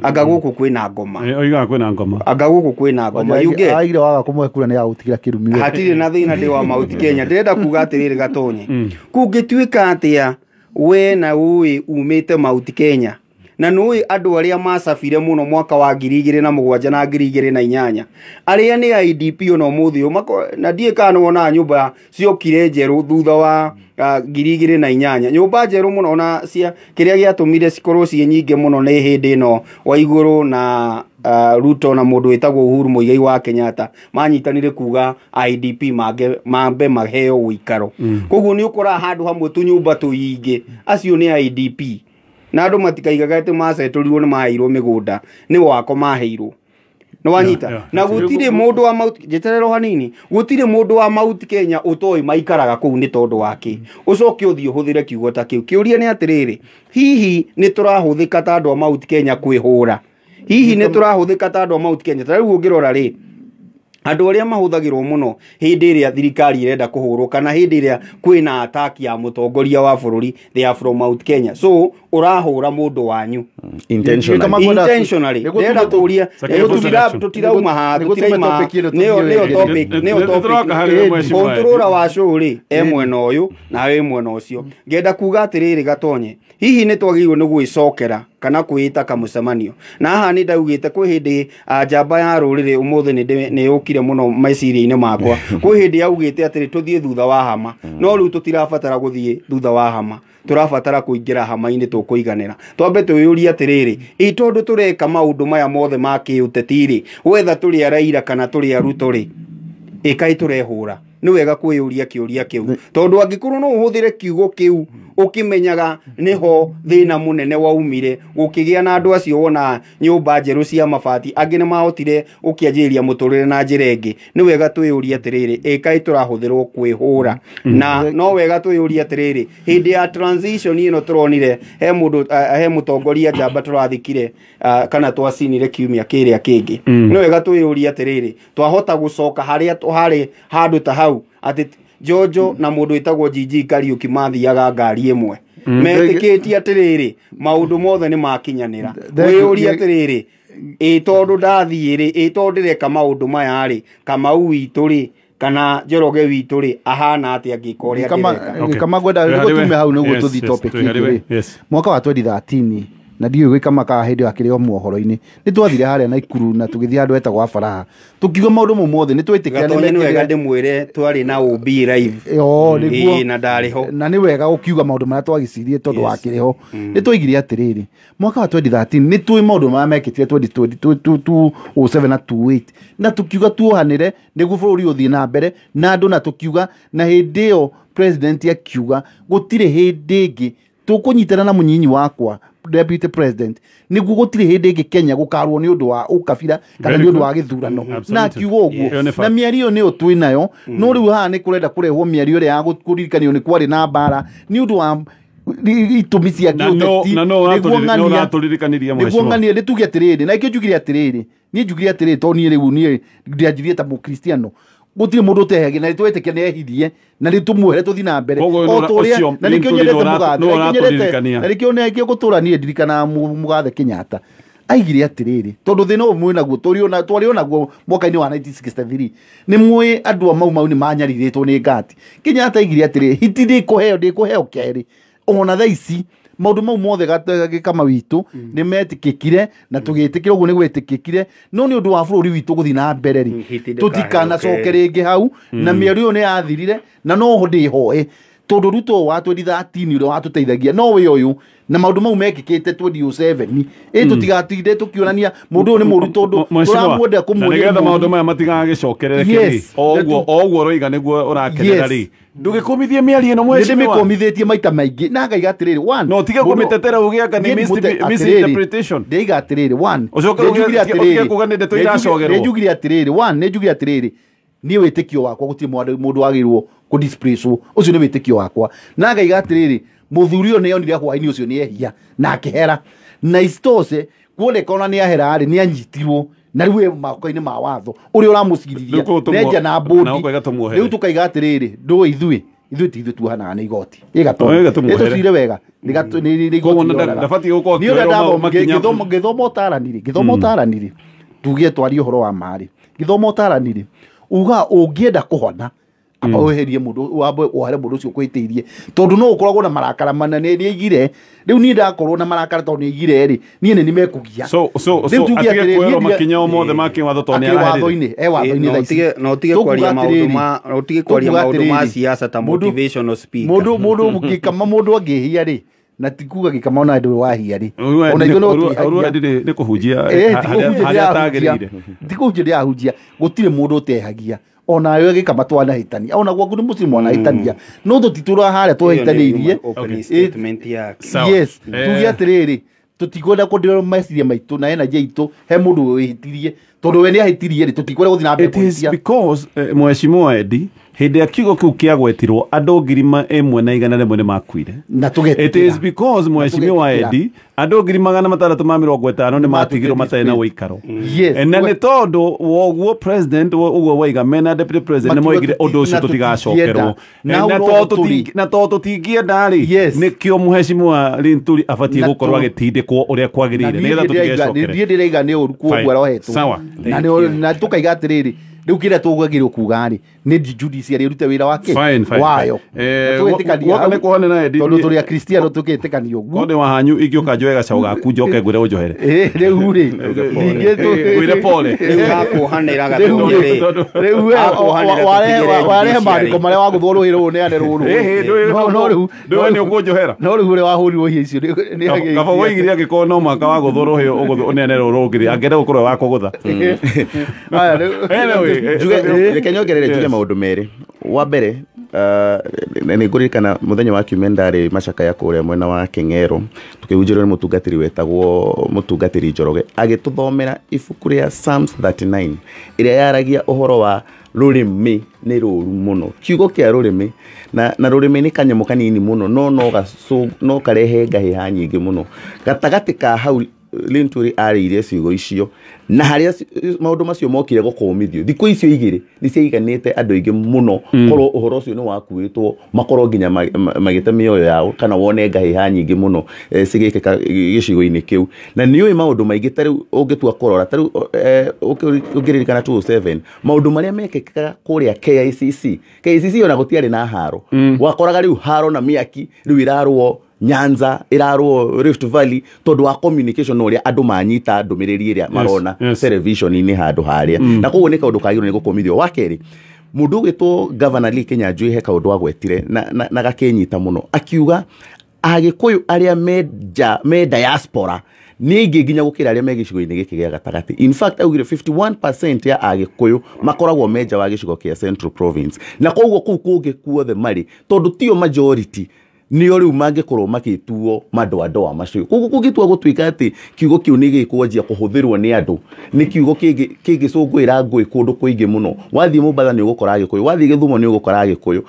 anga gũkũ kwĩna ngoma. Oigaga kwĩna ngoma. Anga gũkũ kwĩna ngoma. You get? Aigire waga kũmũhe kura nĩ agũtigĩra kĩrumi. Hatirĩ na thĩna ndĩ wa Mount Kenya. Ndĩrenda kuga atĩrĩrĩ Gatonye, kũngĩtuĩka atĩa we na ũĩ umĩte Mount Kenya na nũĩ andũ arĩa macabire mũno mwaka wa 2007 na 2008 arĩa nĩ IDP ona ũmũthĩ ũyũ, na ndiĩ kana nĩwonaga nyũmba ciokire njerũ thutha wa 2008, nyũmba njerũ mũno ona cia kĩrĩa gĩatũmire cikorwo ciĩ nyingĩ mũno nĩ hĩndĩ ĩno Waigũrũ na Ruto na mũndũ wĩtagwo Uhuru Muigai wa Kenyatta manyitanire kuga IDP mambe maheo ũikaro. Koguo nĩ ũkoraga handũ hamwe tũnyũmba tũingĩ acio nĩ IDP, na andũ matikaigaga atĩ macetũrirwo nĩ maheirwo mĩgũnda, nĩ wako maheirwo. Nĩ wanyita? Na gũtirĩ mũndũ wa Mount, njeterera o hanini, gũtirĩ mũndũ wa Mount Kenya ũtoĩ maikaraga kũu nĩ tondũ wake. Ũcoke ũthiĩ ũhũthĩre kiugo ta kĩu. Kĩũria nĩ atĩrĩrĩ, hihi nĩ tũrahũthĩka ta andũ a Mount Kenya kwĩhũra? Hihi nĩ tũrahũthĩka ta andũ a Mount Kenya? Ta rĩu ũngĩrora rĩ, andũ arĩa mahũthagĩrwo mũno hĩndĩ ĩrĩa thirikari ĩrenda kũhũrwo kana hĩndĩ ĩrĩa kwĩna attack ya mũtongoria wa bũrũri, they are from Mount Kenya. So ũrahũra mũndũ wanyu intentionally. Ndĩrenda kũũria tũtirauma haha, tũtirauma nĩyo topic, nĩyo topic. Controller wa show rĩ e mwena ũyũ na we mwena ũcio. Ngenda kuga atĩrĩrĩ Gatonye, hihi nĩ twagĩrĩirwo nĩ gwĩcokera kana kwĩĩta kamũcemanio? Na haha nĩ ndaugĩte kwĩ hĩndĩ njamba ya rũrĩrĩ ũmũthĩ nĩ yũkire mũno meciria-inĩ makwa. Kwĩ hĩndĩ yaugĩte atĩrĩ tũthiĩ thutha wa hama, no rĩu tũtirabatara gũthiĩ thutha wa hama, tũrabatara kũingĩra hama-inĩ tũkũiganĩra. Twambe twĩyũrie atĩrĩrĩ, ĩ tondũ tũreka maũndũ maya mothe ma kĩũteti rĩ, wetha tũrĩ a Raila kana tũrĩ a Ruto rĩ, ĩ kaĩ tũrehũra? Nĩ wega kwĩyũria kĩũria kĩu, tondũ angĩkorwo no ũhũthĩre kiugo kĩu ũkĩmenyaga nĩho thĩna mũnene waumire, gũkĩgĩa na andũ acio wona nyũmba njerũ cia mabati, angĩ nĩ mahotire gũkĩanjĩrĩria mũtũrĩre na njĩra ĩngĩ. Nĩ wega twĩyũrie atĩrĩrĩ, ĩ kaĩ tũrahũthĩrwo kwĩhũra? Na no wega twĩyũrie atĩrĩrĩ, hĩndĩ ya transition ĩno tũronire he mũndũ, he mũtongoria njamba tũrathikire kana twacinire kiumia kĩrĩa kĩngĩ. Nĩ wega twĩyũrie atĩrĩrĩ, twahota gũcoka harĩa harĩ handũ ta hau atĩ Jojo na mũndũ wĩtagwo Gigi Kariuki mathiaga ngari ĩmwe, metĩkĩtie atĩrĩrĩ maũndũ mothe nĩ makinyanĩra. Wĩyũrie atĩrĩrĩ, ĩ tondũ ndathiĩ rĩ, ĩ tondũ ndĩreka maũndũ maya rĩ, Kamau witũ rĩ kana Njoroge witũ rĩ ahana atĩa ngĩka ũrĩa ndĩreka? Kama ngwenda nĩguo tume hau nĩguo tũthiĩ topic ĩngĩ rĩ. Mwaka wa 2013 na ndiũĩ gwĩka maka hĩndĩ akĩrĩ o mohoro-inĩ, nĩ twathire harĩa Naikuru na tũgĩthiĩ handũ hetagwo Abaraha, tũkiuga maũndũ mau mothe nĩ twetĩkĩra. Nĩ wega ndĩmwĩre twarĩ na OB live nĩguo, na ndarĩ ho, na nĩ wega gũkiuga maũndũ marĩa twagĩcirie tondũ wakĩrĩ ho. Nĩ twaigire atĩrĩrĩ, mwaka wa 2013 nĩ tũĩ maũndũ marĩa mekĩtire 2007 na 2008, na tũkiuga tuohanĩre nĩguo bũrũri ũthiĩ na mbere na andũ, na tũkiuga na hĩndĩ ĩyo president akiuga gũtirĩ hĩndĩ ĩngĩ tũkũnyitana na mũnyinyi wakwa deputy president, nĩguo gũtirĩ hĩndĩ ĩngĩ Kenya gũkarwo nĩ ũndũ wa ũkabira kana nĩ ũndũ wa gĩthurano. Na akiuga ũguo, na mĩario nĩyo twĩ nayo, no rĩu haha nĩ kũrenda kũrehwo mĩario ĩrĩa ya kũririkanio nĩ kwarĩ na mbara nĩ ũndũ wa Itũmi cia kĩũteti nĩguo ng'ania nĩ tuge atĩrĩrĩ na ikĩo njugire atĩrĩrĩ niĩ njugire atĩrĩrĩ tondũ niĩ rĩu niĩ ndĩanjirie ta mũkristiano gũtirĩ mũndũ ũtehagia na nĩtwetĩkia nĩehirie na nĩtũmuohere tũthiĩ na mbere o tũrĩa na nĩkĩo nyendete mũgathe na nĩkĩo nĩkĩo gũtũra niĩ ndirikanaga mũgathe Kenyatta aigire atĩrĩrĩ tondũ thĩna ũyũ mwĩ naguo twarĩ onaguo mwaka-inĩ wa 1963 nĩ muĩ andũ a Mau Mau nĩ manyarirĩtwo nĩ ngati. Kenyatta aigire atĩrĩrĩ hiti ndĩkũheo kerĩ ona thaa ici maũndũ mau mothe gĩkama witũ nĩ metĩkĩkire na tũgĩtĩkĩra ũguo nĩ gwetĩkĩkire no nĩ ũndũ wa bũrũri witũ gũthiĩ na mbere rĩ tũtikanacoke rĩngĩ hau na mĩario ĩyo nĩ yathirire na noho ndĩhoe tondũ Ruto wa 2013 ũrĩa watũteithagia no wĩ ũyũ na maũndũ mau mekĩkĩte 2007 ĩ tũtigatinde tũkĩonania mũndũ ũyũ nĩ mũũru tondũ tũramwenda kũmuonia nĩgetha maũndũ maya matigagĩcokerereke rĩ o ũguo ũroiga nĩguo ũrakenera rĩ ndũgĩkũmithie mĩario ĩno mheshimiwa. Nĩndĩmĩkũmithĩtie maita maingĩ na ngaiga atĩrĩrĩ one no tige kũmĩtetera uge anga nĩ misinterpretation. Ndĩiga atĩrĩrĩ one ũcoke ũtige kuga nĩ ndeto iracogerwo. Nĩnjugire atĩrĩrĩ one nĩnjugire atĩrĩrĩ niĩ wĩtĩkio wakwa gũtirĩ mũndũ wagĩrĩirwo kũ displace ũcio nĩ wĩtĩkio wakwa na ngaiga atĩrĩrĩ mũthuri ũyũ nĩonire hwaĩ-inĩ ũcio nĩehia na akĩhera na isitoshe kuoneka ona nĩahera rĩ nĩanyitirwo na rĩu ĩ moko-inĩ ma watho ũrĩa ũramũcirithia nenja na mbũndi rĩu tũkaiga atĩrĩrĩ ndũĩ ithuĩ ti ithuĩ tuohanaga nĩ igoti ĩgatũcire wega ngĩthoma ũtaranirĩ tuge twarie ũhoro wa marĩ ngĩthoma ũtaranirĩ uga ũngĩenda kũhona amba weherie mũndũ wambe wohere mũndũ ũcio ũkũhĩtĩirie tondũ no ũkoragwo na marakara manene nĩ aigire rĩu niĩ ndakorwo na marakara tondũ nĩ aigire rĩ niĩ nĩ nĩmekũgia so atige kuoerwo makinya o mothe ma kĩwatho tondũ nĩ araherire watho-inĩ thaa ici no ũtige kwaria maũndũ ma no ũtige kwaria maũndũ ma siasa ta motivational speaker mũndũ gĩkama mũndũ angĩhia rĩ na ti kuga gĩkama ona ndũrĩ wahia rĩ ona ithuĩ no tũihagia nĩ kũhunjia harĩa atagĩrĩire ti kũhunjia ndĩrahunjia gũtirĩ mũndũ ũtehagia ona yo gĩkama twanahĩtania ona gwaku nĩ mũciĩ mwanahĩtania no tũtitũraga harĩa twahĩtanĩirie yes tuge atĩrĩrĩ tũtikwenda kũndĩrwo meciria maitũ na energy itũ he mũndũ wĩhĩtirie tondũ we nĩ ahĩtirie rĩ tũtikwenda gũthiĩ na mbere It is because mheshimiwa Eddie hĩndĩ ya kiugo kĩu kĩagwetirwo andũ 1,100 nĩ makuire na tũgetĩkĩra. It is because mheshimiwa Eddie andũ 650 nĩ matigirwo matarĩ na ũikaro na nĩ tondũ woguo president ũguo waiga mena deputy president nĩ moigire ũndũ ũcio tũtigacokerwo na tondũ tũtingĩenda rĩ nĩkĩo mheshimiwa Linturi abatiĩ gũkorwo agĩtindĩkwo ũrĩa kwagĩrĩire nĩgetha tũtigecokere. Niĩ ndĩraiga nĩ ũru kuoguo arohetwo na tũkaiga atĩrĩrĩ rĩu kĩrĩa tũgagĩrĩrwo kuga rĩ nĩ judiciary ĩrute wĩra wake wayo tondũ tũrĩ akristiano tũkĩtĩkania ũguo nĩ wahanyu ingĩũka njoe gacaũ gaku njoke ngwĩre ũnjohere rĩu rĩ ngwĩre pole rĩu hakuohanĩra gatũrĩ rĩu warehe maandĩko marĩa wagũthwo rũhĩ rũũ neane rũrũ no rĩu nĩ ũkũnjohera no rĩu ũrĩa wahũrirwo hia icio kaba woigire angĩkorwo no mũhaka wagũthwo rũhĩ ũneane rũrũ ũngĩ angĩenda gũkorwo wa kũgũtha. Reke nyongerere njuge maũndũ merĩ. Wa mbere nĩ ngũririkana mũthenya wa kiumia ndarĩ macakaya kũrĩa mwena wa Keng'ero tũkĩhunjĩrio nĩ mũtungatĩri wetagwo mũtungatĩri Njoroge agĩtũthomera ibuku rĩa Psalms 39 ĩrĩa yaragia ũhoro wa rũrĩmĩ nĩ rũru mũno kiugo kĩa rũrĩmĩ na rũrĩmĩ nĩ kanyamũ kanini mũno no karehe ngahĩha nyingĩ mũno gatagatĩ ka hau Linturi arĩirie ciugo icio na harĩa maũndũ macio mokire gũkũmithio thikũ icio igĩrĩ nĩ ciaiganĩte andũ aingĩ mũno korwo ũhoro ũcio nĩ wakuĩtwo makorwo nginya magĩte mĩoyo yao kana wone ngahĩha nyingĩ mũno cigĩkĩka gĩcigo-inĩ kĩu na nĩ ũĩ maũndũ maingĩ ta rĩu ũngĩtua kũrora ta rĩu ũngĩririkana 2007 maũndũ marĩa mekĩkaga kũrĩa KICC ona gũtiarĩ na haro wakoraga rĩu haro na mĩaki rĩu ĩrarũo Nyanza ĩrarwo Rift Valley tondũ wa communication ũrĩa andũ manyita ndũmĩrĩri ĩrĩa marona television-inĩ handũ harĩa na koguo nĩ kaũndũ kagĩrĩirwo nĩ gũkũmithio. Wa kerĩ mũndũ ũgwĩtwo Governor Lee Kinyanjui he kaũndũ agwetire na gakĩnyita mũno akiuga Agĩkũyũ arĩa me diaspora nĩ aingĩ nginya gũkĩra arĩa me gĩcigo-inĩ gĩkĩ gĩa gatagatĩ. In fact augire 51% ya Agĩkũyũ makoragwo me nja wa gĩcigo kĩa Central Province na koguo kũu kũngĩ kuothe marĩ tondũ tio majority nĩo rĩu mangĩkorwo makĩtuo madoadoa macio koguo kũngĩtua gũtuĩka atĩ kiugo kĩu nĩ gĩkwanjia kũhũthĩrwo nĩ andũ nĩ kiugo kĩngĩcũngũĩra ngũĩ kũndũ kũingĩ mũno. Wathiĩ Mombatha nĩ ũgũkora Agĩkũyũ, wathiĩ Gĩthumo nĩ ũgũkora Agĩkũyũ,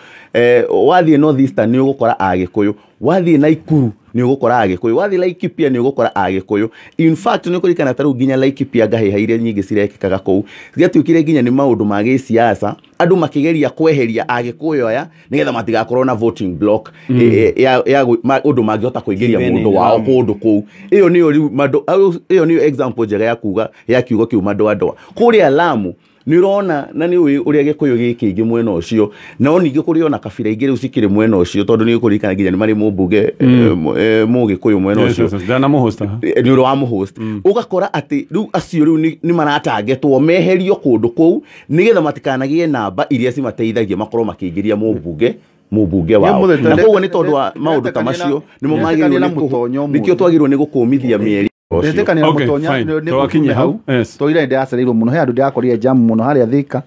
wathiĩ North Eastern nĩ ũgũkora Agĩkũyũ, Wathiĩ Naikuru nĩ ũgũkora Agĩkũyũ, wathiĩ Laikipia nĩ ũgũkora Agĩkũyũ. In fact nĩ ũkũririkana ta rĩu nginya Laikipia ngahĩha iria nyingĩ cirekĩkaga kũu ciatuĩkire nginya nĩ maũndũ ma gĩsiasa, andũ makĩgeria kweheria Agĩkũyũ aya nĩgetha matigakorwo na voting block ya ũndũ mangĩhota kũingĩria mũndũ wao kũndũ kũu. Ĩyo nĩyo rĩu ĩyo nĩyo example njega ya kuga ya kiugo kĩu madoadoa. Kũrĩa Lamu nĩ ũrona na nĩ ũĩ ũrĩa Gĩkũyũ gĩ kĩingĩ mwena ũcio, no ningĩ kũrĩ ona kabira ingĩ rĩu cikĩrĩ mwena ũcio, tondũ nĩ ũkũririkana nginya nĩ marĩ mũmbunge mũgĩkũyũ mwena ũcio nĩ ũrĩ wa mũhost. Ũgakora atĩ rĩu acio rĩu nĩ maratangetwo meherio kũndũ kũu nĩgetha matikanagĩe namba iria cimateithagia makorwo makĩingĩria mũmbunge wao. Na koguo nĩ tondũ wa maũndũ ta macio nĩmo magĩrĩirwo nĩkĩo twagĩrĩirwo nĩ gũkũmithia mĩeri. Ndetĩkanĩra Mũtonya nĩ hau tũira ndĩracereirwo mũno, he andũ ndĩrakorire jam mũno harĩa Thika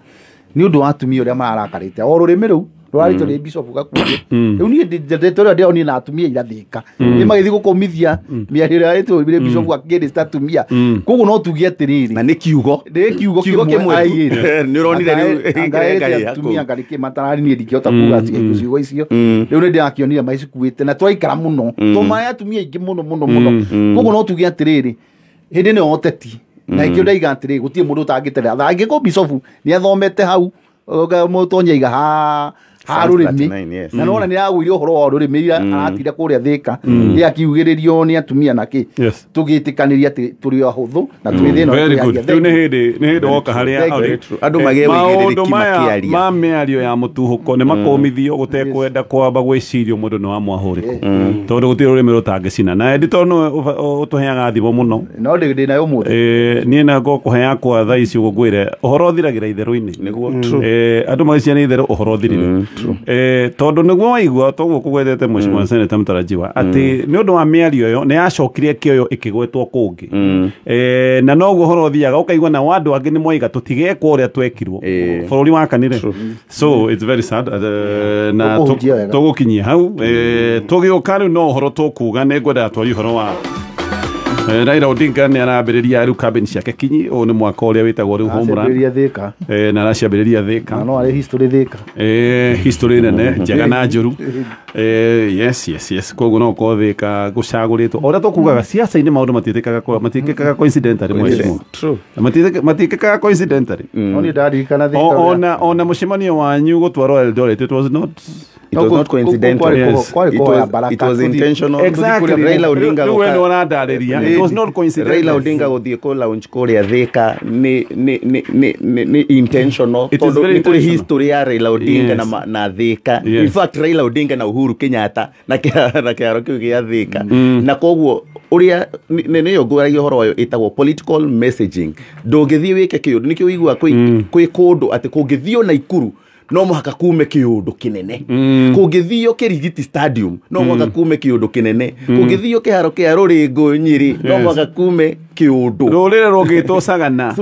nĩ ũndũ wa atumia ũrĩa mararakarĩte o rũrĩmĩ rũu rwarĩtwo nĩ bishop Gakundi. Rĩu niĩ ndeto ĩrĩa ndĩronire na atumia ira Thika nĩ magĩthiĩ gũkũmithia mĩario ĩrĩa yarĩtwo nĩ bishop against atumia. Koguo no tuge atĩrĩrĩ, na nĩ kiugo kĩmwe nĩ ũronire rĩu atumia ngarĩkĩ matarari niĩ ndingĩhota kuga ciugo icio. Rĩu nĩ ndĩrakĩonire maicikuĩte na twaikara mũno tũmaĩ atumia aingĩ mũno mũno mũno. Koguo no tuge atĩrĩrĩ, hĩndĩ nĩyo ũteti na ikĩo ndaiga atĩrĩrĩ, gũtirĩ mũndũ ũtangĩterera. Angĩkorwo bishop nĩ athomete hau Mũtonya iga ha rũrĩmĩ na nona nĩ aragũire ũhoro wa rũrĩmĩ ira aratire kũrĩa Thika nĩ akiugĩrĩrio nĩ atumia nake tũgĩtĩkanĩria atĩ tũrĩ ahũthũ na twĩ thĩna. Very good. Rĩu nĩ hĩndĩ woka harĩa andũ magĩe wĩigĩrĩrĩki makĩaria ma mĩario ya mũtuhũko nĩ makũmithio gũtekwenda kwamba gwĩcirio mũndũ nĩ wa mwahũrĩko, tondũ gũtirĩ rũrĩmĩ rũtangĩcina. Na ĩndĩ tondũ nĩwe ũtũheaga thimũ mũno no ndĩ nayo ũmũthĩ niĩ na ngũkũhe yakwa thaa ici ũguo ngwĩre ũhoro ũthiragĩra itherũ-inĩ. Andũ magĩciria nĩ itherũ ũhoro ũthirire. Tondũ nĩguo waigua toguo kũgwetete Mheshimiwa Senator mũtarajiwa atĩ nĩ ũndũ wa mĩario ĩyo nĩ yacokire kĩoyo ĩkĩgwetwo kũngĩ, na noguo ũhoro ũthiaga ũkaigua na andũ angĩ nĩ moiga tũtigekwo ũrĩa twekirwo bũrũri wakanire. So it's very sad na tũgũkinyia hau tũgĩũka rĩu no ũhoro tũkuga nĩ ngwendaga twarie ũhoro wa Raila Odinga nĩ arambĩrĩria rĩu campaign ciake kinyi. Ũyũ nĩ mwaka ũrĩa wĩtagwo rĩu home run na araciambĩrĩria Thika, no arĩ history Thika, history nene njega na njũru. Yes yes yes, koguo no ũkorwo Thika gũcagũrĩtwo o ũrĩa tũkugaga siasa-inĩ maũndũ matiĩkĩkaga coincidentally mheshimiwa. Matiĩkĩkaga coincidentally. No niĩ ndaririkana Thika ona mũcemanio wanyu gũtwarwo Eldoret, it was not It was not coincidental. Yes. It was intentional. Exactly. Raila Odinga It was not coincidental. Raila Odinga gũthiĩ kũ launch kũrĩa Thika nĩ intentional. Tondũ nĩ kũrĩ history ya Raila Odinga na Thika. In fact Raila Odinga na Uhuru Kenyatta na kĩharo kĩu gĩa Thika. Na koguo ũrĩa nĩyo ngwaragia ũhoro wayo ĩtagwo political messaging. Ndũngĩthiĩ wĩke kĩũndũ nĩkĩo ũiguaga kwĩ kũndũ atĩ kũngĩthiĩ Naikuru no mũhaka kume kĩũndũ kĩnene, kũngĩthio Kĩrigiti Stadium no mũhaka kume kĩũndũ kĩnene, kũngĩthio kĩharo kĩa Rũrĩngũ Nyĩrĩ no mũhaka kume kĩũndũ rũrĩrĩ rũngĩtwo Sagana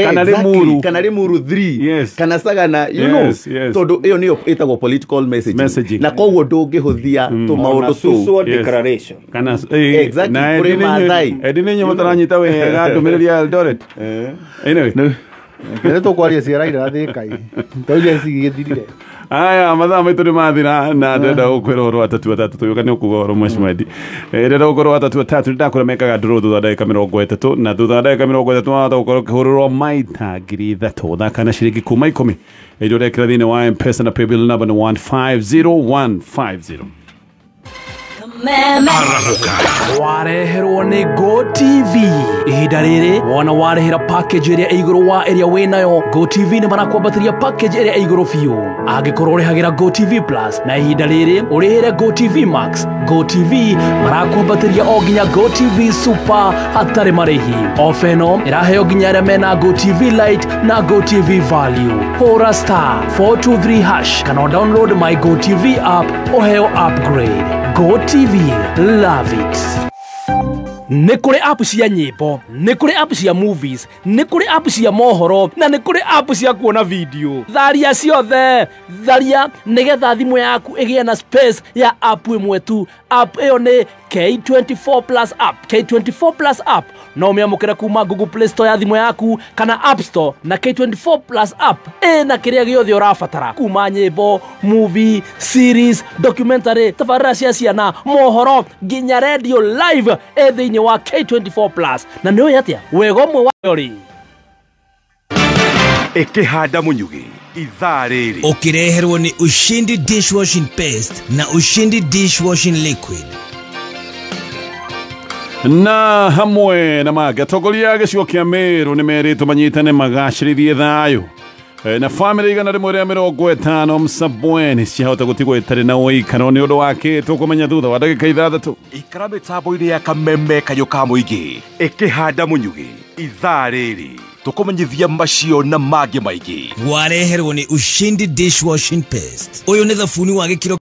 kana Limuru, kana Limuru 3 kana Sagana, you know, tondũ ĩyo nĩyo ĩtagwo political messaging. Na koguo ndũngĩhũthia tũmaũndũ tũu declaration kana exactly kũrĩ Maathai. Ĩndĩ nĩ inyuĩ mũtaranyita wega ndũmĩrĩri ya Eldoret. Anyway, Kere tũkwaria cia Raila Thika tauria cigĩthirire. Aya mathaa maitũ nĩ mathira na ndĩrenda gũkwĩra ũhoro wa tatu atatũ tũgĩũka nĩ ũkuga ũhoro Mheshimiwa Eddie. Ndĩrenda gũkorwo wa tatu atatũ nĩndakũra mekaga ndũrũ thutha wa ndagĩka 30 na thutha wa ndagĩka 30 wahota gũkorwo ũkĩhũrĩrwo maita 3000 thaka na ciringi kuma 10 iria ũrekĩra thĩinĩ wa M-Pesa na paybill number nĩ 150150. Wareherwo nĩ Go TV ihinda rĩrĩ wona warĩhĩra package ĩrĩa ĩ igũrũ wa ĩrĩa wĩnayo. Go TV nĩ marakwambatĩria package ĩrĩa ĩ igũrũ biũ. Angĩkorwo ũrĩhagĩra Go TV Plus na ihinda rĩrĩ ũrĩhĩre Go TV Max, Go TV marakwambatĩria o nginya Go TV Super hatarĩ marĩhi. Ofa ĩno ĩraheo nginya arĩa mena Go TV Lite na Go TV Value. Hũra star 423 hash kana download my Go TV app ũheo upgrade. Go TV, love it. Nĩ kũrĩ app cia nyĩmbo, nĩ kũrĩ app cia movies, nĩ kũrĩ app cia mohoro, na nĩ kũrĩ app cia kuona video. Tharia ciothe, tharia nĩgetha thimũ yaku ĩgĩe na space ya app ĩmwe tu. App ĩyo nĩ K24 Plus app. K24 Plus app No ũmĩamũkĩre kuma Google Play Store ya thimũ yaku kana App Store, na K24 Plus app ĩna kĩrĩa gĩothe ũrabatara, kuma nyĩmbo, movie, series, documentary, tabarĩra cia ciana, mohoro, nginya radio live ĩ thĩinĩ wa K24 Plus. Na nĩ ũĩ atĩa wega ũmwe wayo rĩ? Ĩkĩhanda mũnyugĩ ithaa rĩrĩ ũkĩreherwo nĩ Ushindi dishwashing paste na Ushindi dishwashing liquid. Na hamwe na mangĩ, atongoria a gĩcigo kĩa Meru nĩ merĩtwo manyitane magacĩrithie thayũ. Na bamĩrĩ 150 Msabweni ciahota gũtigwo itarĩ na ũikaro nĩ ũndũ wa kĩ? Tũkũmenya thutha wa ndagĩka 6. Ikara mĩtambo-inĩ ya kameme kayũ ka mũingĩ. Ĩkĩhanda mũnyugĩ ithaa rĩrĩ tũkũmenyithia macio na mangĩ maingĩ. Wareherwo nĩ Ushindi dishwashing paste. Ũyũ nĩ thabuni wa gĩkĩro